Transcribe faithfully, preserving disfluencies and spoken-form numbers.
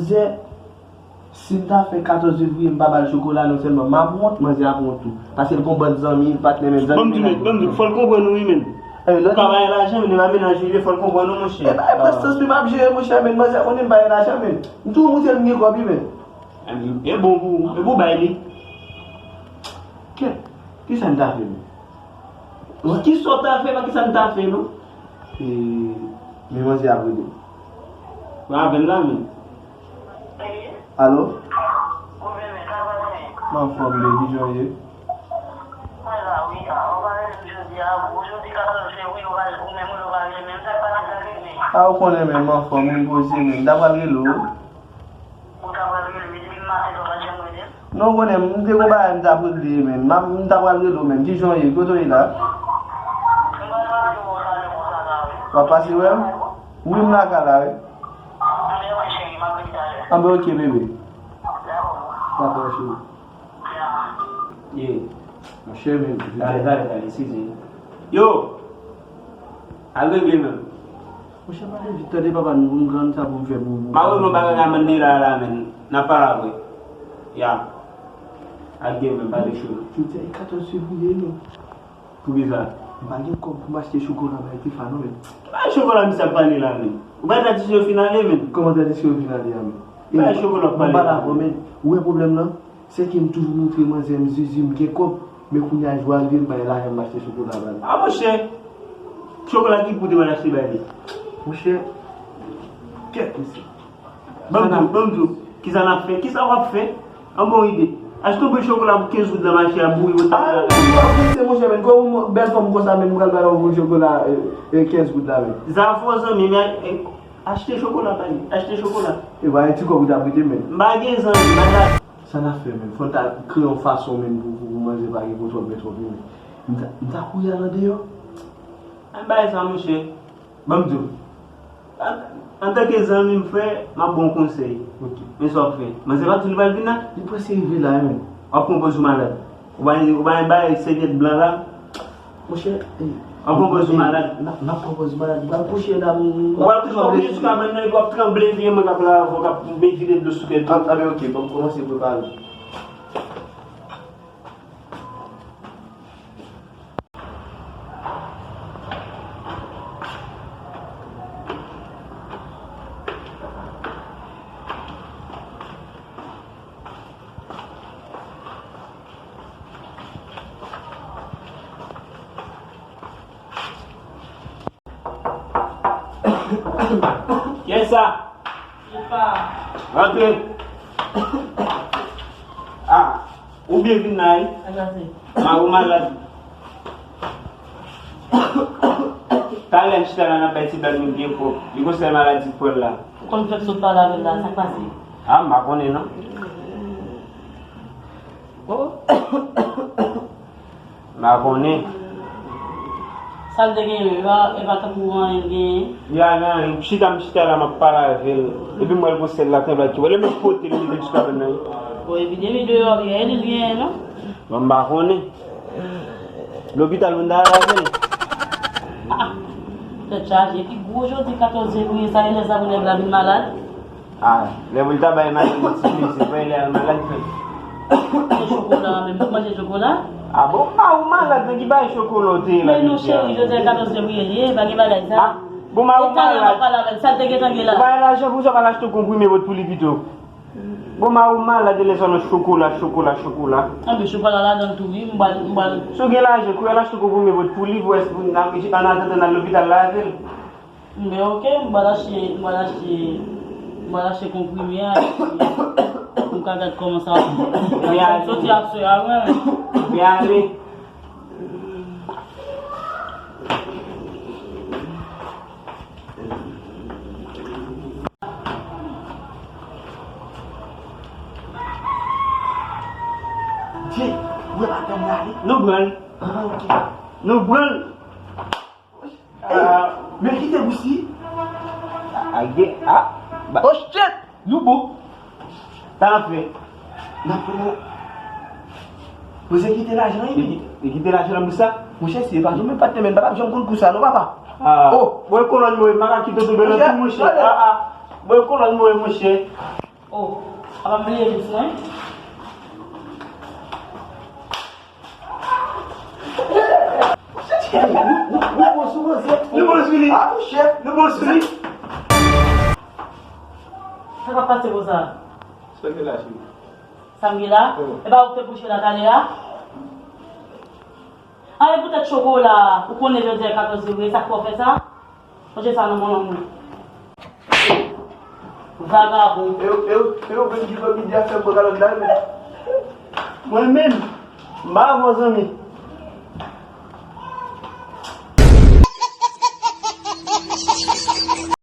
Manzè, si m ta fè katòz fevriye, m pa ba l chokola, non sèlman m ap wont, manzè ap wont tou. Paske l gon bann zanmi, patnè, menm zanmi. Ban m di w, ban m di w, fò l konprann ou, wi, menn. Ou ka ba l lajan, menn, e pa mennaj ou li ye, fò l konprann ou, monchè. E pa enpòtans li m ap jere, monchè, menn, manzè konnen m pa gen lajan, menn. M toujou montre l m gen kòb, wi, menn. E bon pou ou, e bon bay li. Kèt, kisa m ta fè, menn? Kisa w ta fè, pa kisa m ta fè, non? E, men manzè ap rele. Mwen avè l la, menn. Alo? Mwen anfòm, baby, jan w ye? A, ou konnen, men m anfòm, m poze, men m ta pral rele w. Ou ta pral rele m, depi maten ou pa janm rele m? Non, ou konnen, m te gon bagay m t ap regle, menn. M ap, m ta pral rele w, menn. Kijan w ye? Kote w ye la? M pral pase wè w talè konsa la, wi. W ap pase wè m? Wi, m lakay la, wi. Anben, ok, cheri, m ap rele talè. Anben, ok, bebe. Dakò, boo. Dakò, cheri. Yeah. Monchè, men, talè, talè, talè, eskize. Yo! Al regle, menn. Monchè, pale vit, tande papa, nou, nou, nou, sa pou m fè pou, pou. M a wè nou bagay la, menn, li la, la, menn. N a pale apre. Ya. Al gen, menn, pale cho. Jodi a, e katòz fevriye, non? Poukisa? M pa gen kòb pou m achte chokola bay Tifa, non, menn. Ki bagay chokola misye ap pale la, menn? Ou pa tradisyon yo fin ale, menn? Kòman tradisyon yo fin ale a, menn? Ki bagay chokola w ap pale la, menn? Ou wè pwoblèm nan? Se ke m toujou montre manzè m zizi m gen kòb, men kounye a jou a rive m pa gen lajan m achte chokola ba li. A monchè, chokola ki pou te wè l achte ba li? Monchè, kèt mesye. Ban m di w, ban m di w, kisa n ap fè? Kisa w ap fè? An bon ide. Achte yon bri chokola pou kenz goud nan mache a, bouri yo. A, non, non, non, se monchè, menn. Kòman bèl fanm konsa, menn, m pral ba l yon bri chokola, e, e, kenz goud la, menn. Zafò zanmi, men, e, achte chokola ba li. Achte chokola. E pa yon ti kòb ou ta prete, menn. M pa gen zanmi, m pa gen. Sa n ap fè, menn? Fò n ta kreye yon fason, menn, pou, pou, pou manzè pa gen kontwòl, men twòp, menn. M ta, m ta kouri al andeyò. An bay sa, monchè. Ban m di w. An, antanke zanmi m, frè, m ap ba w konsèy. Ok. Men sa w ap fè. Manzè pa di w li pral vin la? Li prèske rive la, wi, menn. W ap pran pòz ou malad. Ou pa, ou pa bay sèvyèt blan la? Monchè, e, w ap pran pòz ou malad. N ap, n ap pran pòz malad. M pral kouche la, m, m, ou pral kouche, w ap kouche sou kabann nan, epi w ap tranble, vye mwen k ap lave w, k ap vide dlo sou tèt ou. Anben, ok, ban m kòmanse prepare. Kiyès sa? Epa. Rantre. A, ou byen vin la, wi. Mari w malad. Talè m chita la, n ap bay ti blag nou byen pwòp. Li gon sèl maladi k pran l la. Ou konn fèk sot pale avè l la, sa k pase? A, m pa konnen, non. Oh. M pa konnen. Sa l te genyen menm? E pa, e pa tankou anyen l genyen. Li pa gen anyen. Chita m chita la, m ap pale avè l. Epi m wè l gon sèl la, tanbla ki wè l menm pote l mete l sou kabann nan. Bon, epi depi deyò, gen li genyen, non? Bon, m pa konnen. Lopital, moun ta al avè l. Ah, tèt chaje. Epi gwo jodi katòz fevriye sa, e lè sa pou nèg la vin malad. A, lè pou l ta bay madanm li ti plezi, pa e lè al malad, frè. Se chokola, menm, w ap manje chokola? A bon, mari w malad, nan ki bay chokola w te ye la jodi a? Men non, cheri, jodi a katòz fevriye li ye, pa gen bagay sa. A, bon, mari w malad. E talè m ap pale avè l, sa l te gentan gen la? Ou pa gen lajan pou sa, w al achte yon konprime bòt pou li pito. Bon, mari w malad, e lè sa nan chokola, chokola, chokola. Anben, chokola ladan l tou, wi, m pral, m pral. Si w gen lajan, kouri al achte yon konprime bòt pou li, pou wè si pou n al, an atandan n al lopital la avè l. Men ok, m pral achte, m pral achte, m pral achte konprime a, epi m ka gad kòman sa ap soti aswè a, wi. Byen ale. Dye, ou wè madanm la ale? Nou pran l. Ah, ok. Nou pran l. Ey, men kite bousi. A, gen, a, ba. Oh shit! Nou bon. Sa n ap fè? N ap pran. Mwen se kite lajan, wi. Li kite, li kite lajan nan bouch sa? Monchè, si e pa nou menm patnè, men n pa t ap janm konn kou sa, non, papa. Ah. Oh! Bon, e kolòn mwen, m pa ka kite w tonbe nan tou, monchè. Ah, ah. Bon, e kolòn mwen, monchè. Oh, apa m bliye jis mwen? Nou bon sou koze. Nou bon sou li. Ah, chèf. Nou bon sou li. Sa k ap pase konsa? Sa k gen la, cheri? Sa m gen la? E pa ou k te kouche la talè a? Anyen poutèt chokola, ou konnen jodi a katòz fevriye, sa k fè w fè sa? Sonje sa nan mon lanmou. Vagabon. E ou, e ou, e ou menm ki fè midi a fè m pran kalòt la, men. Mwen menm, m pa avè w zanmi.